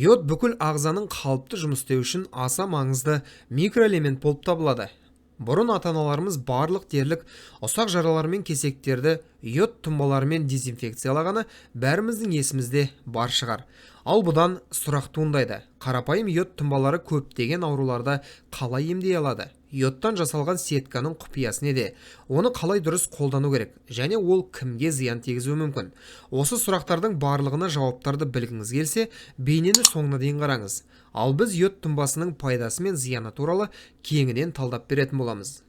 Йод бүкіл ағзаның қалыпты жұмыс істеуі үшін аса маңызды микроэлемент болып табылады. Бұрын ата-аналарымыз барлық дерлік ұсақ жаралар мен кесектерді йод тұнбаларымен дезинфекциялағаны бәріміздің есімізде бар шығар. Ал бұдан сұрақ туындайды. Қарапайым йод тұнбалары көптеген ауруларды қалай емдей алады? Йодтан жасалған сетканың құпиясы неде? Оны қалай дұрыс қолдану керек? Және ол кімге зиян тигізуі мүмкін? Осы сұрақтардың барлығына жауаптарды білгіңіз келсе, бейнені соңына дейін қараңыз. Ал біз йод тұнбасының пайдасы мен зияны туралы кеңінен талдап беретін боламыз.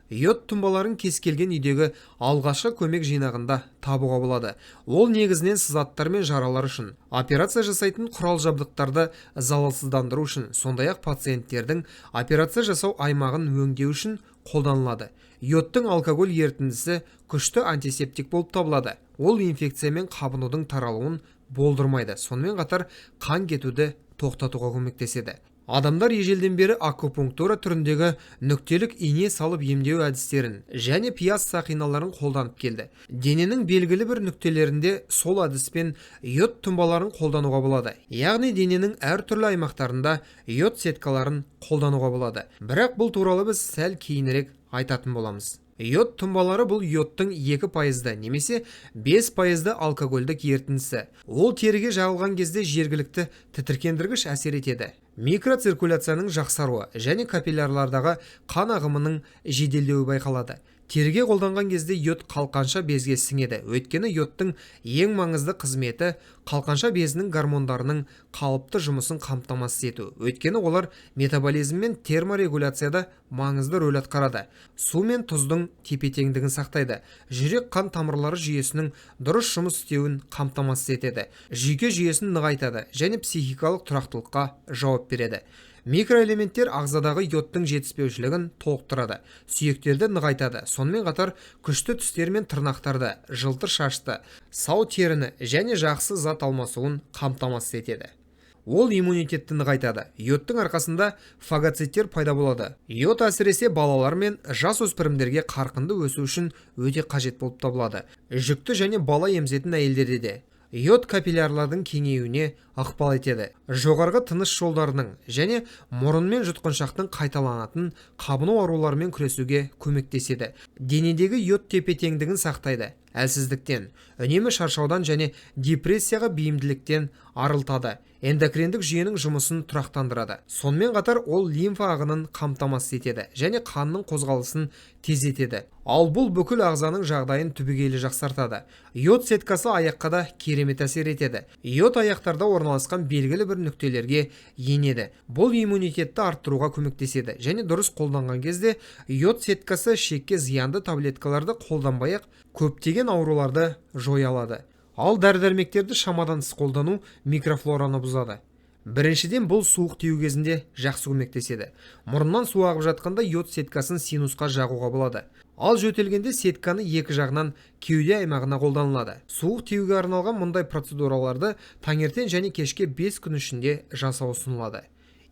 Йод тұнбаларын кез келген үйдегі алғашқы көмек жинағында табуға болады. Ол негізінен сызаттар мен жаралар үшін, операция жасайтын құрал-жабдықтарды залалсыздандыру үшін, сондай-ақ пациенттердің операция жасау аймағын өңдеу үшін қолданылады. Йодтың алкоголь ерітіндісі күшті антисептик болып табылады. Ол инфекция мен қабынудың таралуын болдырмайды, сонымен қатар қан кетуді тоқтатуға көмектеседі. Адамдар ежелден бері акупунктура түріндегі нүктелік ине салып емдеу әдістерін және пияз сақиналарын қолданып келді. Дененің белгілі бір нүктелерінде сол әдіспен йод тұнбаларын қолдануға болады. Яғни дененің әртүрлі аймақтарында йод сеткаларын қолдануға болады. Бірақ бұл туралы біз сәл кейінірек айтатын боламыз. Йод тұнбалары бұл йодтың 2% немесе 5% алкогольдік ерітіндісі. Ол теріге жағылған кезде жергілікті тітіркендіргіш әсер етеді. Микроциркуляцияның жақсаруы және капиллярлардағы қан ағымының жеделдеуі байқалады. Теріге қолданған кезде йод қалқанша безге сіңеді. Өйткені йодтың ең маңызды қызметі қалқанша безінің гормондарының қалыпты жұмысын қамтамасыз ету. Өйткені олар метаболизм мен терморегуляцияда маңызды рөл атқарады. Су мен тұздың тепе-теңдігін сақтайды. Жүрек қан тамырлары жүйесінің дұрыс жұмыс істеуін қамтамасыз етеді. Жүйке жүйесін нығайтады және психикалық тұрақтылыққа жауап береді. Микроэлементтер ағзадағы йодтың жетіспеушілігін толықтырады, сүйектерді нығайтады, сонымен қатар күшті тістер мен тырнақтарды, жылтыр шашты, сау теріні және жақсы зат алмасуын қамтамасыз етеді. Ол иммунитетті нығайтады. Йодтың арқасында фагоциттер пайда болады. Йод әсіресе балалар мен жасөспірімдерге қарқынды өсу үшін өте қажет болып табылады. Жүкті және бала емізетін әйелдерде де. Йод капиллярлардың кеңеюіне ықпал етеді. Жоғарғы тыныс жолдарының және мұрын мен жұтқыншақтың қайталанатын қабыну ауруларымен күресуге көмектеседі. Денедегі йод тепе-теңдігін сақтайды. Әлсіздіктен, үнемі шаршаудан және депрессияға бейімділіктен арылтады. Эндокриндік жүйенің жұмысын тұрақтандырады. Сонымен қатар ол лимфа ағынын қамтамасыз етеді және қанның қозғалысын тездетеді. Ал бұл бүкіл ағзаның жағдайын түбегейлі жақсартады. Йод сеткасы аяққа да керемет әсер етеді. Йод аяқтарда орналасқан белгілі бір нүктелерге енеді. Бұл иммунитетті арттыруға көмектеседі және дұрыс қолданған кезде йод сеткасы шекке зиянды таблеткаларды қолданбай-ақ көптеген ауруларды жоя алады. Ал дәрі-дәрмектерді шамадан тыс қолдану микрофлораны бұзады. Біріншіден, бұл суық тию кезінде жақсы көмектеседі. Мұрыннан су ағып жатқанда йод сеткасын синусқа жағуға болады. Ал жөтелгенде сетканы екі жағынан кеуде аймағына қолданылады. Суық тиюге арналған мұндай процедураларды таңертең және кешке 5 күн ішінде жасау ұсынылады.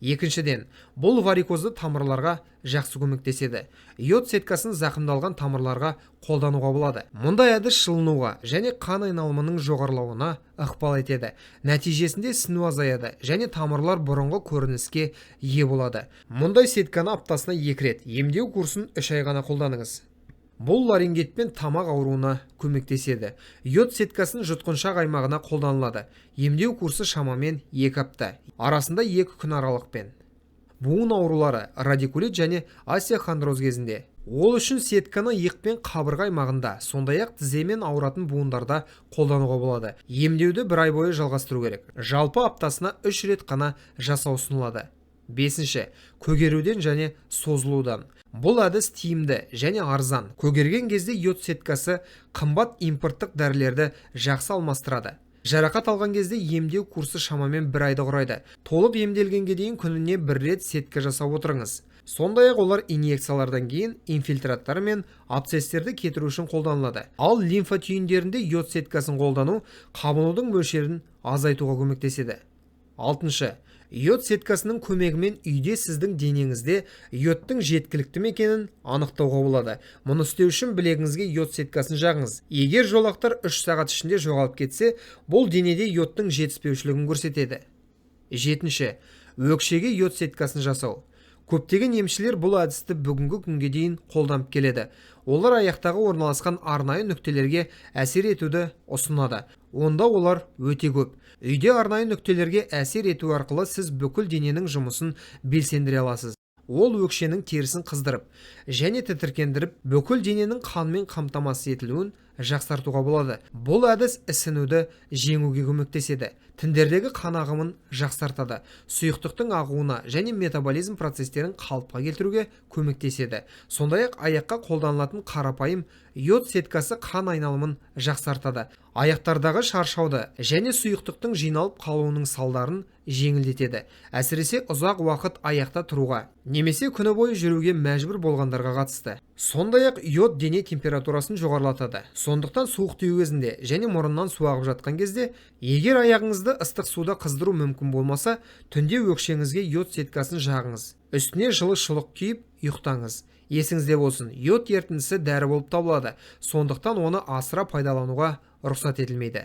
Екіншіден, бұл варикозды тамырларға жақсы көмектеседі. Йод сеткасын зақымдалған тамырларға қолдануға болады. Мұндай әдіс жылынуға және қан айналымының жоғарылауына ықпал етеді. Нәтижесінде ісіну азаяды және тамырлар бұрынғы көрініске ие болады. Мұндай сетканы аптасына 2 рет, емдеу курсын 3 ай ғана қолданыңыз. Бұл ларингит пен тамақ ауруына көмектеседі. Йод сеткасын жұтқыншақ аймағына қолданылады. Емдеу курсы шамамен 2 апта, арасында 2 күн аралықпен. Буын аурулары, радикулит және остеохондроз кезінде. Ол үшін сетканы иық пен қабырға аймағында, сондай-ақ тізе мен ауыратын буындарда қолдануға болады. Емдеуді бір ай бойы жалғастыру керек. Жалпы аптасына 3 рет қана жасау ұсынылады. Бесінші, көгеруден және созылудан. Бұл әдіс тиімді және арзан. Көгерген кезде йод сеткасы қымбат импорттық дәрілерді жақсы алмастырады. Жарақат алған кезде емдеу курсы шамамен 1 айды құрайды. Толық емделгенге дейін күніне 1 рет сетка жасап отырыңыз. Сондай-ақ олар инъекциялардан кейін инфильтраттар мен абсцесстерді кетіру үшін қолданылады. Ал лимфа түйіндерінде йод сеткасын қолдану қабынудың мөлшерін азайтуға көмектеседі. Алтыншы, йод сеткасының көмегімен үйде сіздің денеңізде йодтың жеткілікті ме екенін анықтауға болады. Мұны істеу үшін білегіңізге йод сеткасын жағыңыз. Егер жолақтар 3 сағат ішінде жоғалып кетсе, бұл денеде йодтың жетіспеушілігін көрсетеді. Жетінші, өкшеге йод сеткасын жасау. Көптеген емшілер бұл әдісті бүгінгі күнге дейін қолданып келеді. Олар аяқтағы орналасқан арнайы нүктелерге әсер етуді ұсынады. Онда олар өте көп. Үйде арнайы нүктелерге әсер ету арқылы сіз бүкіл дененің жұмысын белсендіре аласыз. Ол өкшенің терісін қыздырып және тітіркендіріп, бүкіл дененің қанмен қамтамасыз етілуін жақсартуға болады. Бұл әдіс ісінуді жеңуге көмектеседі. Тіндердегі қан ағымын жақсартады, сұйықтықтың ағуына және метаболизм процестерін қалыпқа келтіруге көмектеседі. Сондай-ақ аяққа қолданылатын қарапайым йод сеткасы қан айналымын жақсартады. Аяқтардағы шаршауды және сұйықтықтың жиналып қалуының салдарын жеңілдетеді. Әсіресе ұзақ уақыт аяқта тұруға немесе күні бойы жүруге мәжбүр болғандарға қатысты. Сондай-ақ йод дене температурасын жоғарылатады. Сондықтан суық тию кезінде және мұрыннан су ағып жатқан кезде, егер аяғыңызды ыстық суда қыздыру мүмкін болмаса, түнде өкшеңізге йод сеткасын жағыңыз. Үстіне жылы шұлық киіп ұйықтаңыз. Есіңізде болсын, йод ерітіндісі дәрі болып табылады. Сондықтан оны асыра пайдалануға рұқсат етілмейді.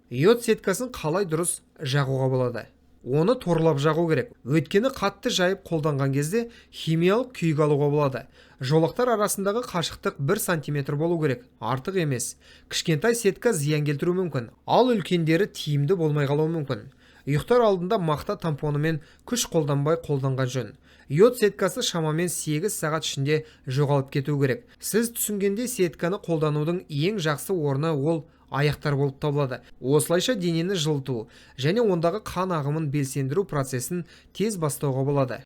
Йод сеткасын қалай дұрыс жағуға болады? Оны торлап жағу керек. Өйткені қатты жайып қолданған кезде химиялық күйік алуға болады. Жолақтар арасындағы қашықтық 1 сантиметр болу керек, артық емес. Кішкентай сетка зиян келтіруі мүмкін, ал үлкендері тиімді болмай қалуы мүмкін. Ұйықтар алдында мақта тампонымен күш қолданбай қолданған жөн. Йод сеткасы шамамен 8 сағат ішінде жоғалып кету керек. Сіз түсінгенде сетканы қолданудың ең жақсы орны ол аяқтар болып табылады. Осылайша денені жылыту және ондағы қан ағымын белсендіру процесін тез бастауға болады.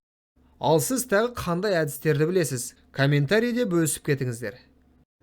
Ал сіз тағы қандай әдістерді білесіз? Комментарийде бөлісіп кетіңіздер.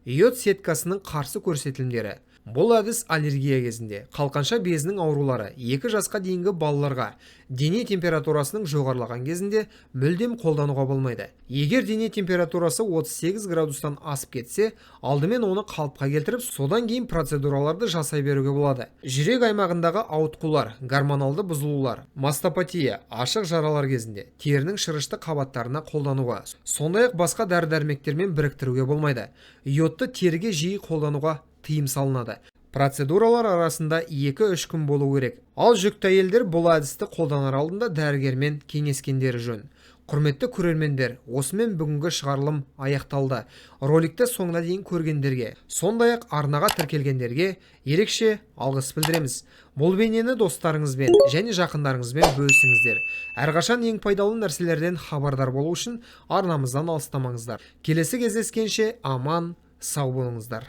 Йод сеткасының қарсы көрсетілімдері. Бұл әдіс аллергия кезінде, қалқанша безінің аурулары, 2 жасқа дейінгі балаларға, дене температурасының жоғарылаған кезінде мүлдем қолдануға болмайды. Егер дене температурасы 38 градустан асып кетсе, алдымен оны қалыпқа келтіріп, содан кейін процедураларды жасай беруге болады. Жүрек аймағындағы ауытқулар, гормоналды бұзылулар, мастопатия, ашық жаралар кезінде терінің шырышты қабаттарына қолдануға, сондай-ақ басқа дәрі-дәрмектермен біріктіруге болмайды. Йодты теріге жиі қолдануға тыйым салынады. Процедуралар арасында 2-3 күн болу керек. Ал жүкті әйелдер бұл әдісті қолданар алдында дәрігермен кеңескендері жөн. Құрметті көрермендер, осымен бүгінгі шығарылым аяқталды. Роликті соңына дейін көргендерге, сондай-ақ арнаға тіркелгендерге ерекше алғыс білдіреміз. Бұл бейнені достарыңызбен және жақындарыңызбен бөлісіңіздер. Әрқашан ең пайдалы нәрселерден хабардар болу үшін арнамыздан алыстамаңыздар. Келесі кездескенше аман, сау болыңыздар.